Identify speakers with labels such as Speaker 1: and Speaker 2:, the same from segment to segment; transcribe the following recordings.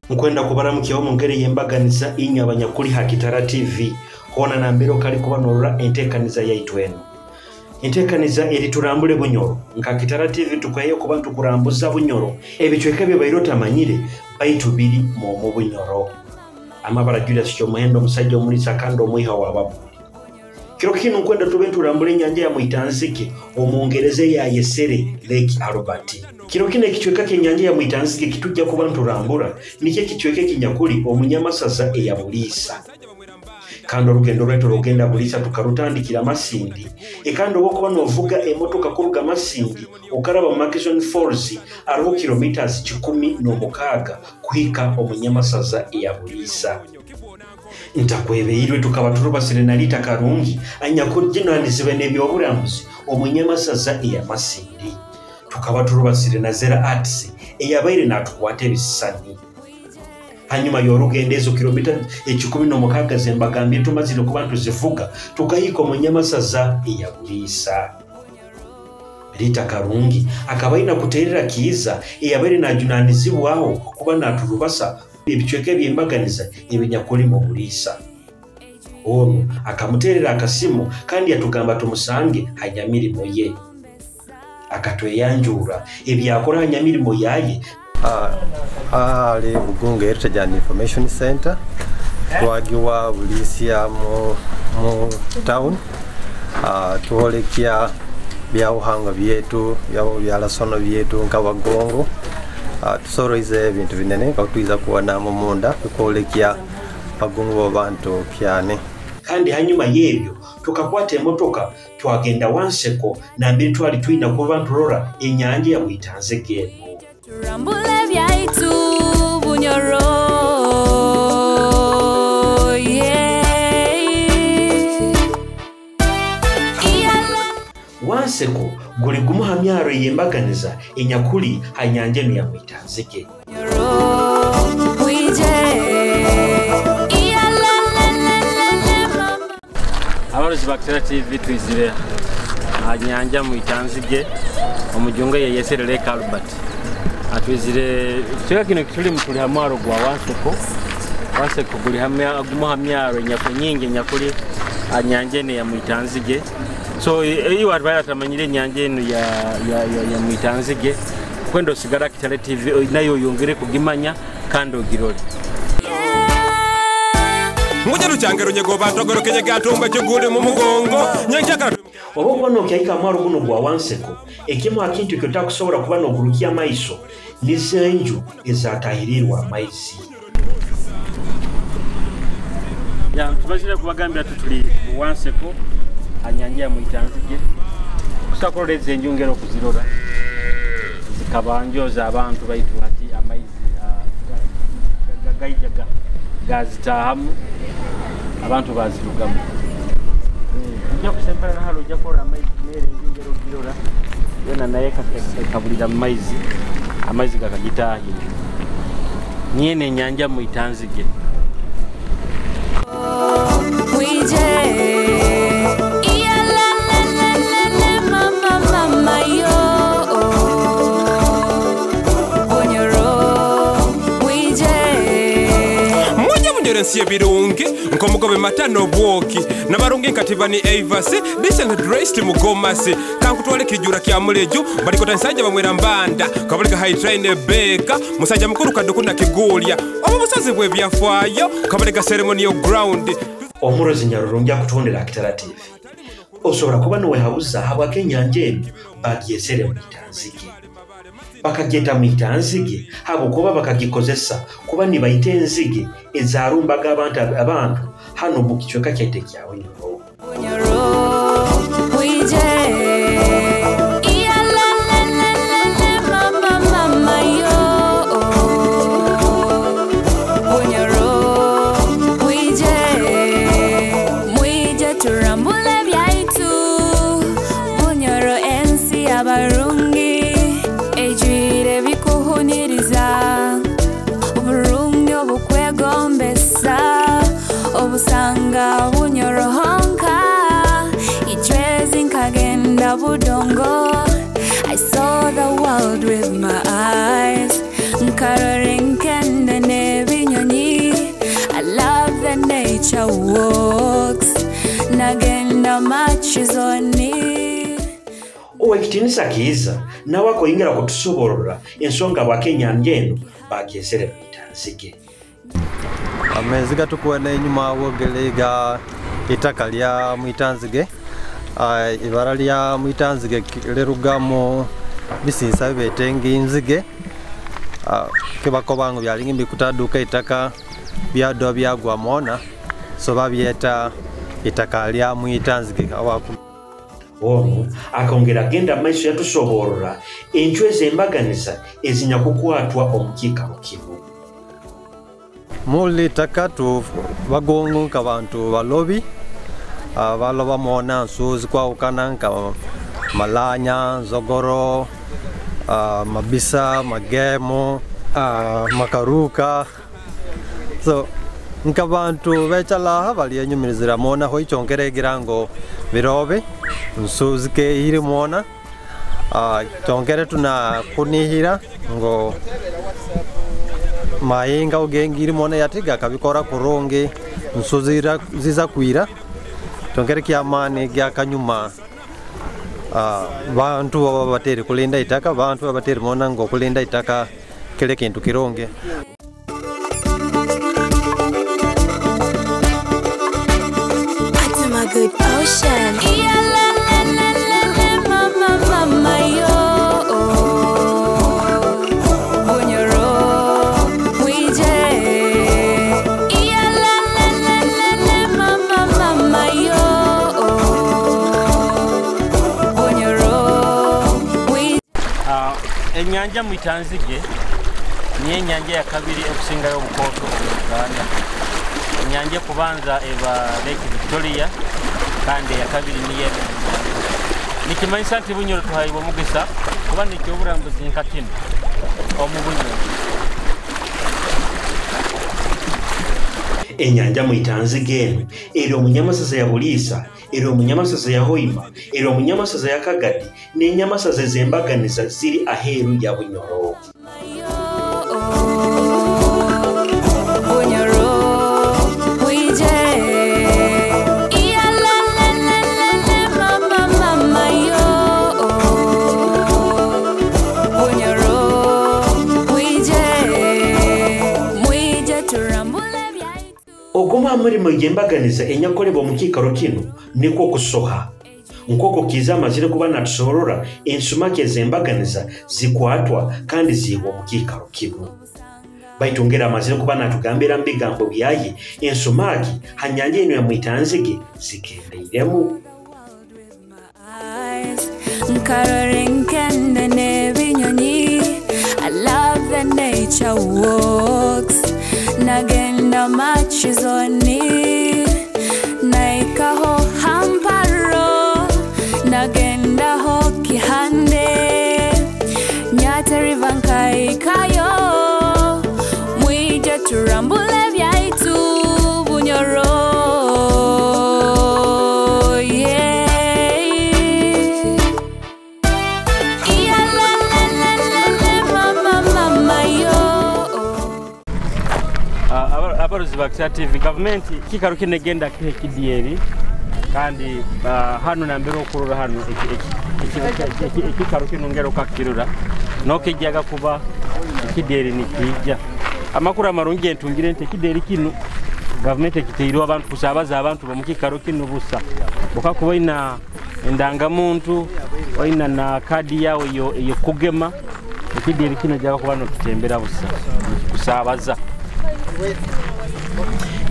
Speaker 1: Nkwenda kubaramukyaho mu ngeri y'embaganiza inywe abanyakuli ha Kitara TV hoona nambere okali kuba norora enteekaniza yaitu eno. Enteekaniza eri Turambule Bunyoro. Nka Kitara TV tukweyo kuba ntukurambuza Bunyoro, ebicweka bye otamanyire baitu biri mu Bunyoro. Amabara Julius Kyomuhendo, omusajja omulisa kandi omwiha w'ababuli. Kiro kinu nkwenda tube nturambule enyanja ya Mwitanzige, omungereza eyayesere Lake Albert. Kiro kino ekicweka ky'enyanja ya Mwitanzige kitujja kuba nturambura nikyo ekicweka ekinyakuli omunyamasaza eya Buliisa. Kandi orugendo rwaitu rugenda Buliisa tukarutandikira Masindi. Ekandi owokuba novuga emotoka kuruga Masindi okaraba mu Murchison Falls ariho kilometers 106 kuhika omunyamasaza eya Buliisa. Ntakwebeirwe tukaba turubasire na Rita Karungi anyakujinanizibwe n'ebyoburambuzi omunyamasaza eya Masindi. Tukaba turubasire na Zera Arts eyabaire natukwata ebisisani. Hanyuma y'orugendo ezo kilomita 106 zembagambye tumazire kuba tuzivuga tukahika omunyamasaza eya Buliisa. Rita Karungi akaba aina kuterera Kiiza eyabaire najunanizibwaho kuba naturubasa ebicweka ebyembaganiza ebinyakuli mu Buliisa. Ono akamuterera akasimu kandi yatugamba tumusange hanyamirimo ye. Akatweyanjura ebyakora hanyamirimo yaye.
Speaker 2: Ali Bugunga Heritage and Information Center twagiwa Buliisa mu town. Tuholekya byawuhanga byetu byalasono byetu nkabagongo. Tusoroize ebintu binene kakutwiza kuwana mu munda kukolekya bagongo bantu kyane.
Speaker 1: Kandi hanyuma y'ebyo tukakwata emotoka twagenda Wanseko nambere twali twina kuba nturora enyanja ya Mwitanzige eno.
Speaker 3: Turambule byaitu Bunyoro, yeah.
Speaker 1: Wanseko guli gumu ha myaro ey'embaganiza enyakuli ha nyanja eno ya Mwitanzige.
Speaker 4: Abarozi ba Kitara TV twizire ha nyanja Mwitanzige omujunga yeyesere Lake Albert. Atwizire kicweka kino kituli mutuli ha mwaro gwa Wanseko. Wanseko guli gumu ha myaro enyako nyingi enyakuli ha nyanja eno ya Mwitanzige. So iyo watu batamanyire enyanja eno ya Mwitanzige kwenda osigara Kitara TV nayo yongere kugimanya kandi ogirole.
Speaker 5: Ngoja ruchangero nyego batogoro kenye gatumba kiguli mu mugongo nyankyakara.
Speaker 1: Oba okuba nokyaika mwaro guno gwa Wanseko ekimu akintu kyotakusobola kuba n'ogurukia amaiso nizo enju ezatahirirwa amaizi.
Speaker 4: Ya tumazire kubagambira tutuli mu Wanseko anyanja ya Mwitanzige kusakorora ezo enju ngero kuzirora zikabanjoza abantu baitu ati amaizi gaija gazitahamu abantu bazirugamu. Ojja kusembera nahalo ojja kurora amaizi mere enju ngero girora yona naye ekabulira mu maizi amaizi gakagitahira. Nyene enyanja Mwitanzige.
Speaker 5: Nsiye birungi nkomugobe matano bwoki nabarungi nkatiba ni Avasi decent dressed mugomasi kankutwale kijura kya muleju balikota nsajja bamwera mbanda kabalika high train beka musajja mukuru kadukuna kigulya obo busozi bwe byafwayo kabalika ceremonial ground.
Speaker 1: Omurozi Nyarurungi akutondera Kitara TV osobola kuba nowehabuza habwako enyanja eno bagyesere Mwitanzige. Bakagyeta Mwitanzige habwokuba bakagikozesa kuba nibayita enzige ezarumbaga abantu hano mu kicweka kyaitu ekya Bunyoro.
Speaker 3: Obusanga Bunyoro honka ijwezi nkagenda budongo. I saw the world with my eyes. Nkarore nkende.
Speaker 1: Owekitinisa Kiiza nawe akoyongera kutusoborora ensonga bwake enyanja eno bagyesere Mwitanzige.
Speaker 2: Amaizi gatukuwena enyuma wogele ga itaka lya Mwitanzige. Ibara lya Mwitanzige lirugamu bisinsa bibete nzige kibakobango byalinga bikutaduka itaka byadwa byagwa mona so babyeta itaka lya Mwitanzige.
Speaker 1: Ono akongera agenda maiso yatusoborora enchwe zembaganiza ezinyakukwatwa omukiikaro kino.
Speaker 2: Muli itaka tu bagongo nka bantu balobi baloba mona nsuzi kwawukana nka malanya, nzogoro, mabisa, magemo, makaruka. So nka bantu becalaha balienyumirizira mona ho ichongeregira ngo birobe nsuzi ke iri mona chongere tuna kunihira ngo mahinga ugengiri mona yatiga kabikora kurungi nsuzi ziza kwira chongere kyamani gyakanyuma. Bantu baba bateri kulinda itaka, bantu baba bateri mona ngo kulinda itaka kile kintu kironge.
Speaker 3: Good ocean. Yeah, la la la la la, mama mama yo. Bunyoro mwije. Yeah, la la la la la, mama mama yo. Bunyoro mwije.
Speaker 4: Enyanja Mwitanzige ni enyanja ya kabiri okusingayo obukoto mu Uganda. Enyanja kubanza eba Lake Victoria kandi ya kabiri niye. Nikimanyisa nti Bunyoro tuhaibwa omugisa kuba nikyoburambuzi nka kino omu Bunyoro.
Speaker 1: Enyanja Mwitanzige eno eri omunyamasaza ya Buliisa, eri omunyamasaza ya Hoima, eri omunyamasaza ya Kagadi n'enyamasaza ez'embaganiza ziri aheeru ya Bunyoro. Oguma mulimo gyembaganiza enyakolebwa mu kiikaro kino nikwo kusoha. Nk'oku Kiiza amazire kuba natusoborora ensumaki ez'embaganiza zikwatwa kandi ziibwa mu kiikaro kino. Baitu ngera amazire kuba natugambira mu bigambo byaye ensumaki ha nyanja eno ya Mwitanzige zikendeiremu.
Speaker 3: I love the nature walks. Nagenda machizoni naikaho hamparo nagenda ho kihande nyate river nkaikayo mwije turambule byaitu Bunyoro. Yeah. Yeah, la la la la la, mama mama yo.
Speaker 4: Abarozi ba Kitara TV government kikaro kinegenda kihe kidyeri kandi hano nambere okurora hano ekikaro kino ngero kakirura nokijjaga kuba kidyeri nikijja. Amakuru amarungi entungire nti kidyeri kino government ekiteirwa abantu kusabaza abantu bamukikaro kino busa bukakuba ina endangamuntu oina na kadi yawe yo kugema ekidyeri kino jaga kuba no kitembera busa kusabaza.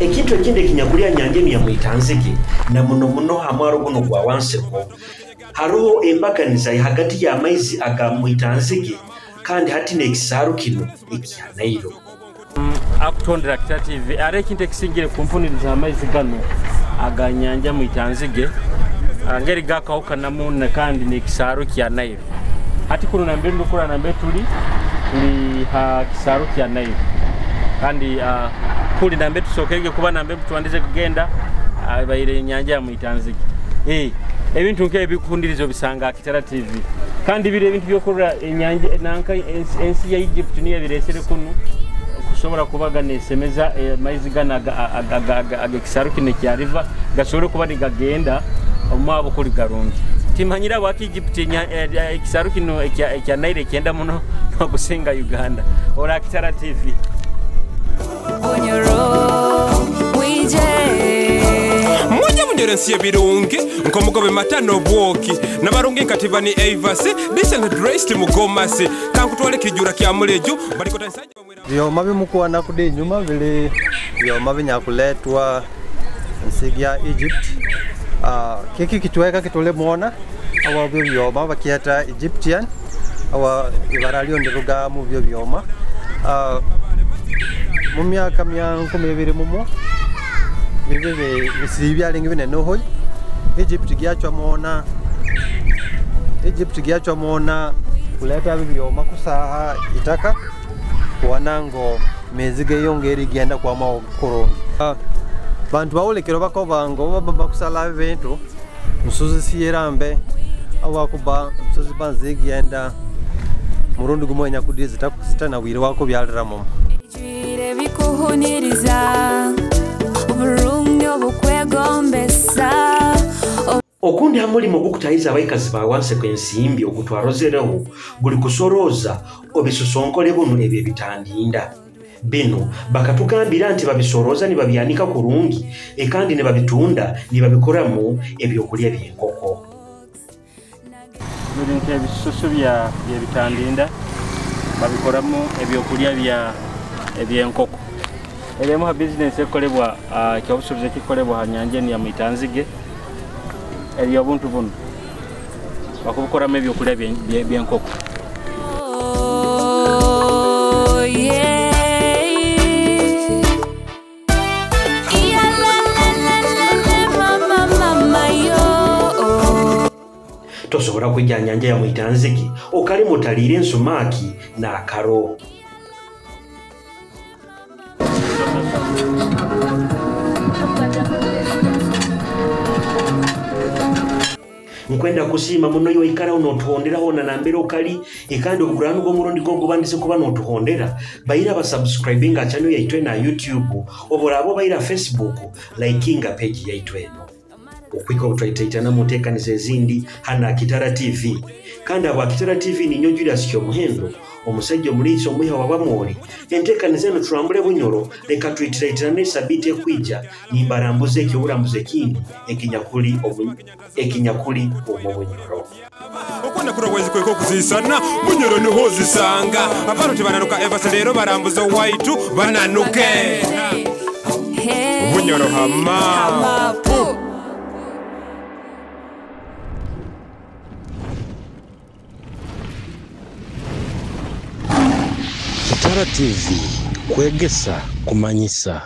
Speaker 1: Ekintu ekindi ekinyakulya nyanja eno ya Mwitanzige na muno muno hamwaro guno gwa Wanseko hariho embaganiza hagati y'amaizi aga Mwitanzige kandi hati n'ekisaaru kino ekya Nailo.
Speaker 4: Akutondera Kitara TV are ekintu ekisingire kumpuniriza amaizi gano aga nyanja Mwitanzige ngeri gakawukanamu kandi n'ekisaaru kya Nailo. Hati kuno nambere ndukura nambere tuli ha kisaaru kya Nailo kandi kuli nambe tusokege kuba nambe tuwandize kugenda baire nyanja ya Mwitanzige. Ebintu nke ebikundirizo bisanga Kitara TV kandi bire ebintu byokurra enyanja nanka ensi ya Egypt niyo biresere kunu kusobola kubaga nesemeza maizi gana aga kisaru kine kya river gasobole kuba nigagenda omwabo kuli garungi. Timanyira bwaki Egypt ekisaru kino ekya Nile ekyenda muno n'okusinga Uganda. Ora Kitara TV.
Speaker 3: Bunyoro wije.
Speaker 5: Mujye munyore ensi y'ebirungi nk'omugobe mata n'obwoki n'abarungi nkatiba ni Eivasi decent dressed mugomasi kankutwale kijura kya muleju balikota nsajja bamwera.
Speaker 2: Byoma bimukuwana kudi enyuma bili byoma binyakuletwa nsi ya Egypt. Kiki kitweka kitulimwona awa byo byoma bakyeta Egyptian awa ibara lyo ndiruga mu byo byoma. Mu myaka mya 20 bibi bisi byalingi binene hoyi Egypt gyachwa mona kuleta byoma kusaha itaka kuwanango mezi geyongeri genda kwa makurungi. Bantu bawulekero bakobango baba kusala bintu nsuzi siyerambe awakuba nsuzi banzi genda murundi gumwenya kudiza zitana wire wako byaliramo.
Speaker 3: Ijwire bikuhuniriza oburungi obukwegombesa.
Speaker 1: Okundi hamulimo gukutayiza abaikazi ba wansi kwensimbi ogutwarozereho guli kusoroza obisusonkole bunu ebyo ebitandinda. Bino bakatugambira nti babisoroza ni babyanika kurungi ekandi ne babitunda ni babikoramu ebyokulya by'enkoko.
Speaker 4: Biri nk'ebisusu bya bitandinda babikoramu ebyokulya bya ebyenkoko. Eremu ha business ekolebwa kyabusuubuzi ekikolebwa ha nyanja ya Mwitanzige eri obuntu buno bakubukoramu ebyokulya by'enkoko.
Speaker 3: Oh, yeah.
Speaker 1: Tosobola kwijja nyanja ya Mwitanzige okali mutalire ensumaki n'akaro. Nkwenda kusiima muno yo ikara onotuhondera hona nambere okali ekandi okuguranu gw'omurundi gw'ogubandise kuba n'otuhondera baira basubscribinga channel yaitwe na YouTube obora abo baira Facebook likinga page yaitwe eno. Okwika obutwaitaitana mu nteekaniza ezindi hana Kitara TV. Kandi abo Kitara TV ninyo Julius Kyomuhendo omusajja omuliisa omwiha wa Bamwoli. Enteekaniza eno tulambule Bunyoro leka tuyitirayitirane sabiti ekwija nimbarambuze ekyobulambuzi ekindi ekinyakuli omu Bunyoro.
Speaker 5: Okwana kurawezi kweko okuzisana Bunyoro niho zisanga abantu tebananuka Evasi leero barambuza waitu bananuke Bunyoro hama.
Speaker 1: Kitara TV kwegesa kumanyisa.